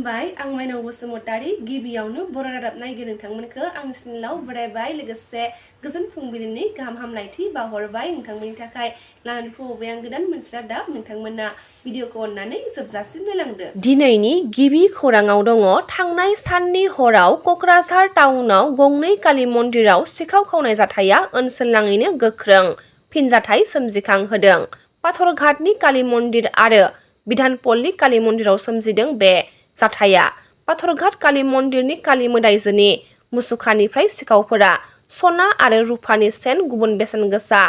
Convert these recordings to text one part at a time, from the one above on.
खुलुमबाय आं माइनाव बसुमतारी गिबियावनो बर' रादाब नायगिरि नोंथांमोनखौ आंनि चेनेलाव बरायबाय लोगोसे गोजोन फुंबिलिनि गाहाम हामलायथि बावहरबाय नोंथांमोननि थाखाय लानानै फैबाय आं गोदान मोनसे रादाब नोंथांमोना भिडिअखौ अननानै जोबजासिम नायलांदो। दिनैनि गिबि खौराङाव दङ थांनाय साननि हराव क'क्राझार टाउनाव गंनै कालि मन्दिराव सिखाव खावनाय जाथाया ओनसोलनाङैनो गोख्रों फिनजाथाय सोमजिखांहोदों। पाथरघाटनि कालि मन्दिर आरो बिधानपल्ली कालि मन्दिराव सोमजिदों बे जाथाया। पाथरघाट कालि मन्दिरनि कालि मोदायजोनि मुसुखानिफ्राय सिखावफोरा सना आरो रुफानि सेन गुबुन बेसेन गोसा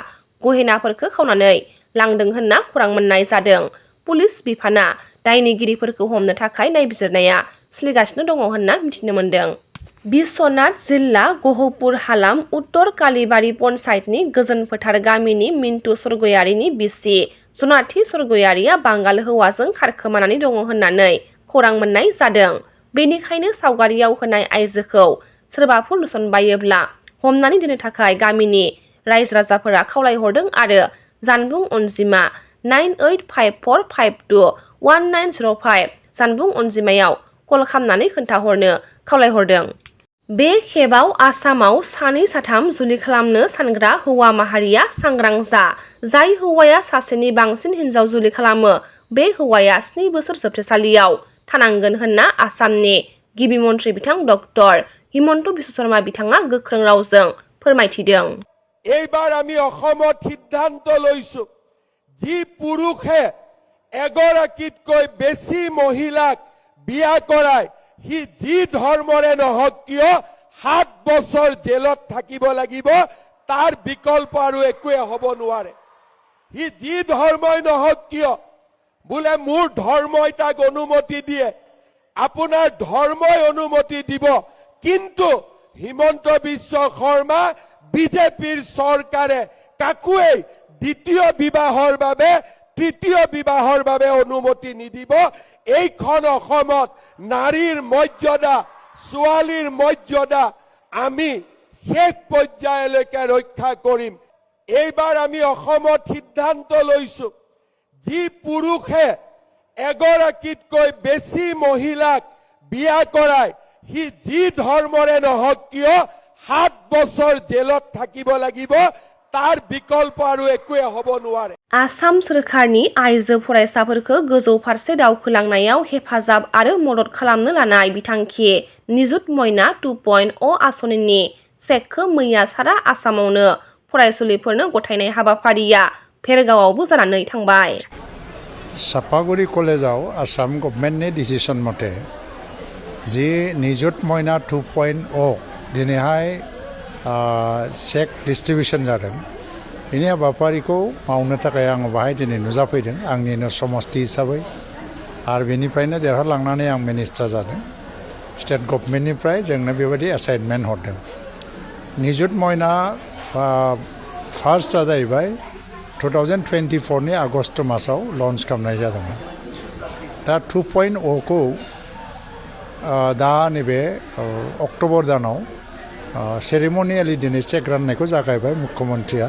गहेनाफोरखौ खावनानै लांदों होनना खौरां मोननाय जादों। पुलिस बिफाना दायनिगिरिफोरखौ हमनो थाखाय नायबिजिरनाया सोलिगासिनो दङ होनना मिथिनो मोन्दों। बिश्वनाथ जिल्ला गहपुर हालाम उत्तर कालीबारी पन्चायतनि गोजोन फोथार गामिनि मिन्टु सरगयारिनि बिसि जनाथि सरगयारिया बांगाल हौवाजों खारखोमानानै दङ होननानै खौरां मोननाय जादों। बेनिखायनो सावगारियाव होनाय आइजोखौ सोरबाफोर नुसनबायोब्ला हमनानै दोननो थाखाय गामिनि रायजो राजाफोरा खावलायहरदों आरो जानबुं अनजिमा 9854521905 जानबुं अनजिमायाव कल खालामनानै खोन्थाहरनो खावलायहरदों। बे खेबाव आसामाव सानै साथाम जुलि खालामनो सानग्रा हौवा माहारिया सांग्रां जा। जाय हौवाया सासेनि बांसिन हिनजाव जुलि खालामो बे हौवाया 7 बोसोर जोबथेसालियाव थानांगोन होनना आसामनि गिबि मन्त्रि बिथां डक्टर हिमन्त बिश्व शर्मा बिथाङा गोख्रों रावजों फोरमायथिदों। এইবাৰ আমি অসমত সিদ্ধান্ত লৈছো যি পুৰুষে এগৰাকীতকৈ বেছি মহিলাক বিয়া কৰায় সি যি ধৰ্মৰে নহওক কিয় 7 বছৰ জেলত থাকিব লাগিব তাৰ বিকল্প আৰু একোৱে হ'ব নোৱাৰে। সি যি ধৰ্মই নহওক কিয় বোলে মোৰ ধৰ্মই তাক অনুমতি দিয়ে আপোনাৰ ধৰ্মই অনুমতি দিব কিন্তু হিমন্ত বিশ্ব শৰ্মা বিজেপিৰ চৰকাৰে কাকুৱে দ্বিতীয় বিবাহৰ বাবে তৃতীয় বিবাহৰ বাবে অনুমতি নিদিব। এইখন অসমত নাৰীৰ মৰ্যাদা ছোৱালীৰ মৰ্যাদা আমি শেষ পৰ্যায়লৈকে ৰক্ষা কৰিম। এইবাৰ আমি অসমত সিদ্ধান্ত লৈছো যি পুৰুষে এগৰাকীতকৈ বেছি মহিলাক বিয়া কৰায় সি যি ধৰ্মৰে নহওক কিয় 7 বছৰ জেলত থাকিব লাগিব তার বিকল্প আৰু একোৱে হ'ব নোৱাৰে। आसाम सोरखारनि आइजो फरायसाफोरखौ गोजौ फारसे दावखोलांनायाव हेफाजाब आरो मदद खालामनो लानाय बिथांखि निजुत मयना 2.0 आसनिनि चेकखौ मैया सारा आसामावनो फरायसुलिफोरनो गथायनाय हाबाफारिया भेरगावआवबो जानानै थांबाय। चापागुरि कलेजाव आसाम गभर्नमेन्टनि डिसिसन मथे जि निजुत मयना 2.0 दिनैहाय चेक डिस्ट्रिबिउसन जादों। बेनि हाबाफारिखौ मावनो थाखाय आं बाहाय दिनै नुजाफैदों आंनिनो समस्ति हिसाबै आरो बेनिफ्रायनो देरहालांनानै आं मिनिस्टार जादों। स्टेट गभर्नमेन्टनिफ्राय जोंनो बेबायदि एसाइनमेन्ट हरदों। निजुत मयना फार्स्टआ जाहैबाय 2024 नि आगस्ट मासाव लन्च खालामनाय जादोंमोन। दा 2.0 खौ दा नैबे अक्ट'बर दानाव सेरेमनियेलि दिनै चेक राननायखौ जागायबाय मुख्यमन्त्रिया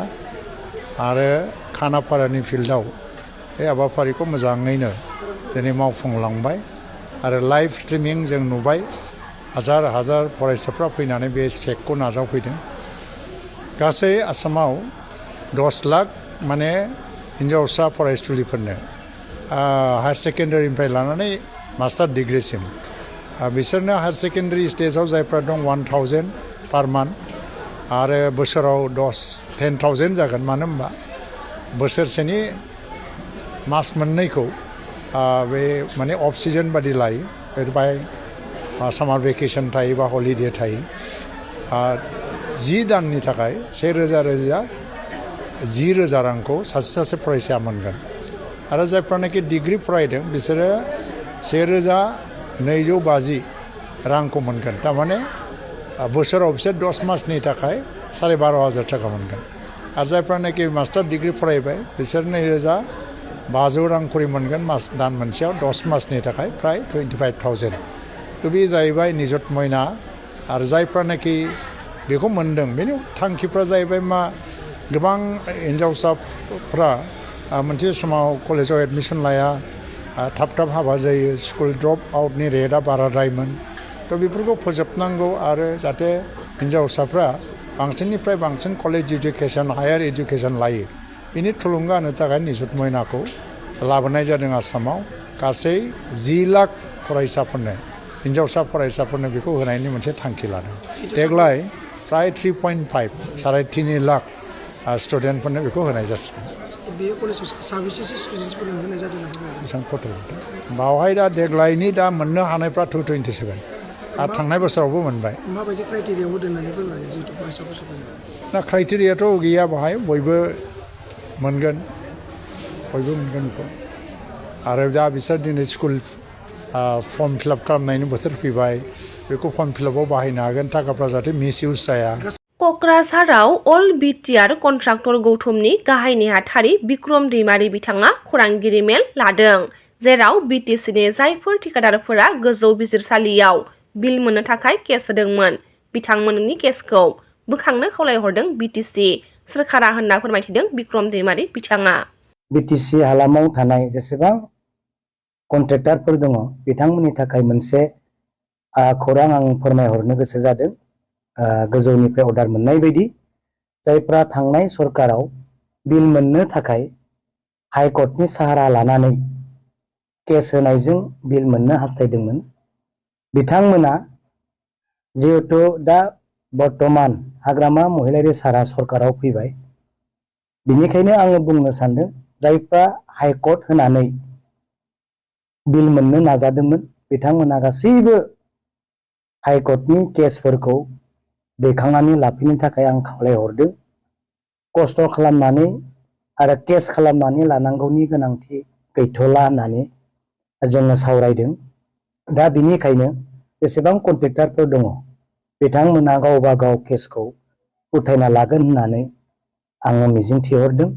आरो खानापारानि फिल्डआव बे हाबाफारिखौ मोजाङैनो दिनै मावफुंलांबाय आरो लाइभ स्ट्रिमिं जों नुबाय हाजार हाजार फरायसाफ्रा फैनानै बे चेकखौ नाजावफैदों। गासै आसामाव 10 लाख माने हिन्जावसा फरायसुलिफोरनो हायार सेकेन्डारिनिफ्राय लानानै मास्टार डिग्रिसिम बिसोरनो हायार सेकेन्डारि स्टेजाव जायफ्रा दं 1000 पार मान्थ आरो बोसोराव 10,000 जागोन। मानो होनबा बोसोरसेनि मास मोननैखौ बे माने अफ सिजन बादि लायो। बेनिफ्राय सामार भेकेसन थायो बा हलिडे थायो। 10 दाननि थाखाय 10,000 रांखौ सासे फरायसाया मोनगोन आरो जायफ्रानाखि डिग्रि फरायदों बिसोरो 1,250 रांखौ मोनगोन। थारमाने बोसोराव बिसोर 10 मासनि थाखाय 12,500 थाखा मोनगोन आरो जायफ्रानाखि मास्टार डिग्रि फरायबाय बिसोर 2,500 रां खरि मोनगोन दान मोनसेयाव 10 मासनि थाखाय प्राय 25,000। थ' बे जाहैबाय निजुत मयना आरो जायफ्रानाखि बेखौ मोनदों बेनि थांखिफ्रा जाहैबाय मा गोबां हिन्जावसाफ्रा मोनसे समाव कलेजाव एडमिसन लाया थाब थाब हाबा जायो स्कुल ड्रप आउटनि रेटआ बाराद्रायमोन थ' बेफोरखौ फोजोबनांगौ आरो जाहाथे हिन्जावसाफ्रा बांसिननिफ्राय बांसिन कलेज इडुकेसन हायार इडुकेसन लायो बिनि थुलुंगा होनो थाखाय निजुत मयनाखौ लाबोनाय जादों आसामाव गासै 10 लाख फरायसाफोरनो हिन्जावसा फरायसाफोरनो बेखौ होनायनि मोनसे थांखि लादों देग्लाय प्राय 3.5 3.5 लाख स्टुडेन्टफोरनो बेखौ होनाय जासिगोन बे कलेजाव साबेसेसो स्टुडेन्टसफोरनो होनाय जादों बेसेबां फट' बावहाय दा देग्लायनि दा मोननो हानायफ्रा 227 आरो थांनाय बोसोरावबो मोनबाय माबायदि क्राइटेरियाव होदों होननानै फोरमायो जिहेतु फरायसाफोरखौ दा क्राइटेरियाथ' गैया बाहाय बयबो मोनगोन बेखौ आरो दा बिसोर दिनै स्कुल फर्म फिलाप खालामनायनि बोथोर फैबाय बेखौ फर्म फिलापआव बाहायनो हागोन थाखाफ्रा जाहाथे मिस इउज जाया क'क्राझाराव अल बिटिआर कन्ट्राक्टर गौथुमनि गाहाय नेहाथारि बिक्रम दैमारि बिथाङा खौरांगिरि मेल लादों जेराव बिटिसिनि जायफोर ठिकादारफोरा गोजौ बिजिरसालियाव बिल मोननो थाखाय केस होदोंमोन बिथांमोननि केसखौ बोखांनो खावलायहरदों बिटिसि सोरखारा होनना फोरमायथिदों बिक्रम दैमारि बिथाङा बिटिसि हालामाव थानाय जेसेबां कन्ट्रेक्टरफोर दङ बिथांमोननि थाखाय मोनसे खौरां आं फोरमायहरनो गोसो जादों गोजौनिफ्राय अर्डार मोननाय बायदि जायफ्रा थांनाय सरकाराव बिल मोननो थाखाय हाइकर्टनि साहारा लानानै केस होनायजों बिल मोननो हास्थायदोंमोन बिथांमोना जिहेतु दा बर्तमान हाग्रामा महिलारि सारा सरकाराव फैबाय बिनिखायनो आङो बुंनो सानदों जायफ्रा हाइकर्ट होनानै बिल मोननो नाजादोंमोन बिथांमोना गासैबो हाइकर्टनि केसफोरखौ दैखांनानै लाफिननो थाखाय आं खावलायहरदों खस्थ' खालामनानै आरो केस खालामनानै लानांगौनि गोनांथि गैथ'ला होननानै जोङो सावरायदों दा बिनिखायनो जेसेबां कन्ट्रेक्टरफोर दङ बिथांमोना गावबा गाव केसखौ उथायना लागोन होननानै आङो मिजिंथिहरदों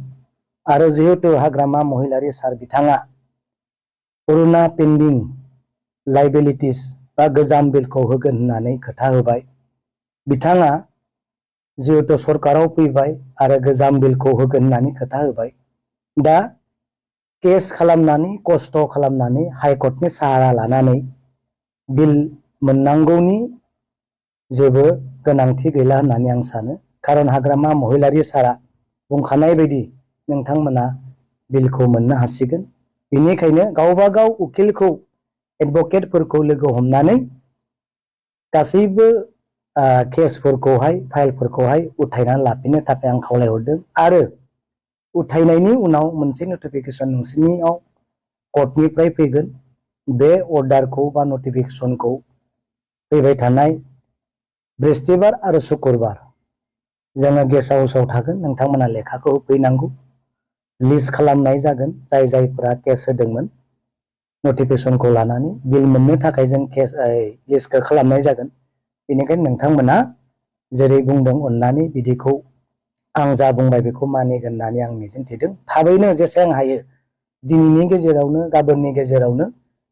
आरो जिहेतु हाग्रामा महिलारि सार बिथाङा पुरुना पेन्डिं लाइबिलिटिस बा गोजाम बिलखौ होगोन होननानै खोथा होबाय बिथाङा जिहेतु सरकाराव फैबाय आरो गोजाम बिलखौ होगोन होननानै खोथा होबाय दा केस खालामनानै खस्थ' खालामनानै हाइकर्टनि साहारा लानानै बिल मोननांगौनि जेबो गोनांथि गैला होननानै आं सानो खारन हाग्रामा महिलारि सारा बुंखानाय बायदि नोंथांमोना बिलखौ मोननो हासिगोन बेनिखायनो गावबा गाव उकिलखौ एडभकेटफोरखौ लोगो हमनानै गासैबो केसफोरखौहाय फाइलफोरखौहाय उथायनानै लाफिननो थाखाय आं खावलायहरदों आरो उथायनायनि उनाव मोनसे नटिफिकेसन नोंसोरनियाव कर्टनिफ्राय फैगोन बे अर्डारखौ बा नटिफिकेसनखौ फैबाय थानाय बृहस्पतिबार आरो शुक्रबार जोङो गेस्ट हाउसाव थागोन नोंथांमोना लेखाखौ होफैनांगौ लिस्ट खालामनाय जागोन जाय जायफोरा केस होदोंमोन नटिफिकेसनखौ लानानै बिल मोननो थाखाय जों केस लिस्टखौ खालामनाय जागोन बेनिखायनो नोंथांमोना जेरै बुंदों अननानै बिदिखौ आं जा बुंबाय बेखौ मानिगोन होननानै आं मिजिंथिदों थाबैनो जेसेबां हायो दिनैनि गेजेरावनो गाबोननि गेजेरावनो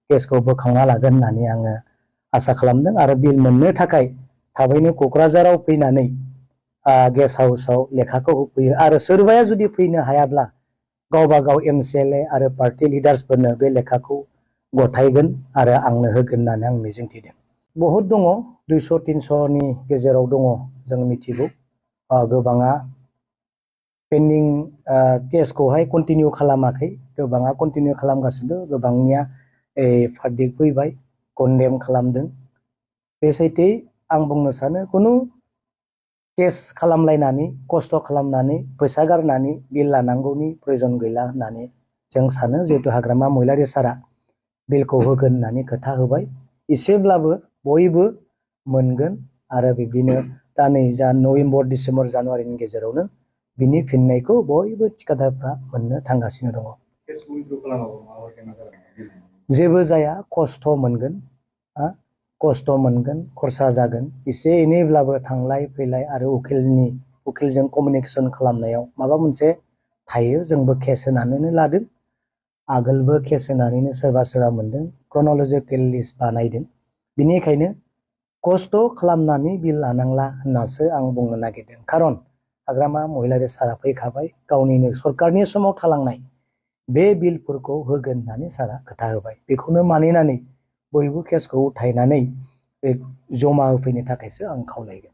केसखौ बोखांना लागोन होननानै आङो आसा खालामदों आरो बिल मोननो थाखाय थाबैनो क'क्राझाराव फैनानै गेस्ट हाउसाव लेखाखौ होफैयो आरो सोरबाया जुदि फैनो हायाब्ला गावबा गाव MCLA आरो पार्टी लिडार्सफोरनो बे लेखाखौ गथायगोन आरो आंनो होगोन होननानै आं मिजिंथिदों बहुद दङ 200-300नि गेजेराव दङ जों मिथिगौ गोबाङा पेन्डिं केसखौहाय कन्टिनिउ खालामाखै गोबाङा कन्टिनिउ खालामगासिनो गोबांनिया भार्डिक्ट फैबाय कन्डेम खालामदों बे सैथो आं बुंनो सानो खुनु केस खालामलायनानै खस्थ' खालामनानै फैसा गारनानै बिल लानांगौनि प्रयोजन गैला होननानै जों सानो जिहेतु हाग्रामा महिलारि सारा बिलखौ होगोन होननानै खोथा होबाय एसेब्लाबो बयबो मोनगोन आरो बिब्दिनो दा नै जा नभेम्बर डिसेम्बर जानुवारिनि गेजेरावनो बिनि फिननायखौ बयबो थिकादारफ्रा मोननो थांगासिनो दङ जेबो जाया खस्थ' मोनगोन खरसा जागोन एसे एनैब्लाबो थांलाय फैलाय आरो उकिलजों कमिउनिकेसन खालामनायाव माबा मोनसे थायो जोंबो केस होनानैनो लादों आगोलबो केस होनानैनो सोरबा मोनदों क्रन'लजिकेल लिस्ट बानायदों बिनिखायनो खस्थ' खालामनानै बिल लानांला होननासो आं बुंनो नागिरदों खारन हाग्रामा महिलारि सारा फैखाबाय गावनिनो सरकारनि समाव थालांनाय बे बिलफोरखौ होगोन होननानै सारा खोथा होबाय बेखौनो मानिनानै बयबो केसखौ उथायनानै जमा होफैनो थाखायसो आं खावलायगोन